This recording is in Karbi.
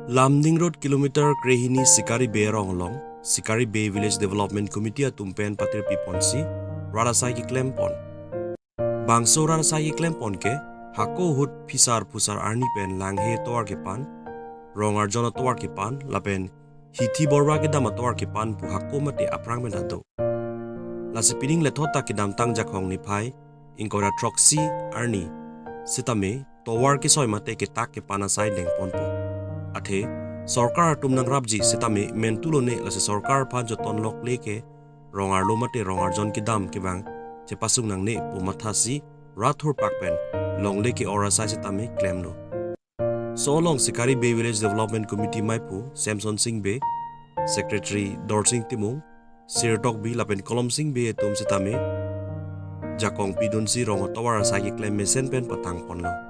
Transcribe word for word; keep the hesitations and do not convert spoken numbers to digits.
Lumding Road kilometer krehini Sikari Bey arong along Sikari Bey Village Development Committee atum pen patirpi ponsi rat asai keklem pon. Bangso rat asai keklem pon ke hako ahut phisar phusar arni pen Langhe atovar kepan, Rong Arjon atovar kepan lapen Hithi Borwa kedam atovar kepan pu hako mate aphrang pen ta do. Lasi pining lethot ta kedamtang Jakhong niphai ingkoi ra throksi arni sitame tovar kesoi mate ketak kepan asai dengponpo. Athe sorkar atum nangrapji sitame mentu lone, lasi sorkar aphan joton lokle ke rong arlo mate Rong Arjon kedam kevang chepasung nangne pu mathasi rat thurpak pen longle ke-or asai sitame klemlo. So along Sikari Bey Village Development Committee maiphu Samson Sing Bey, Secretary Dorsing Timung, Sir Tokbi lapen Kolom Sing Bey atum sitame jakong pidunsi rong atovar asai keklem mesen pen patang ponlo.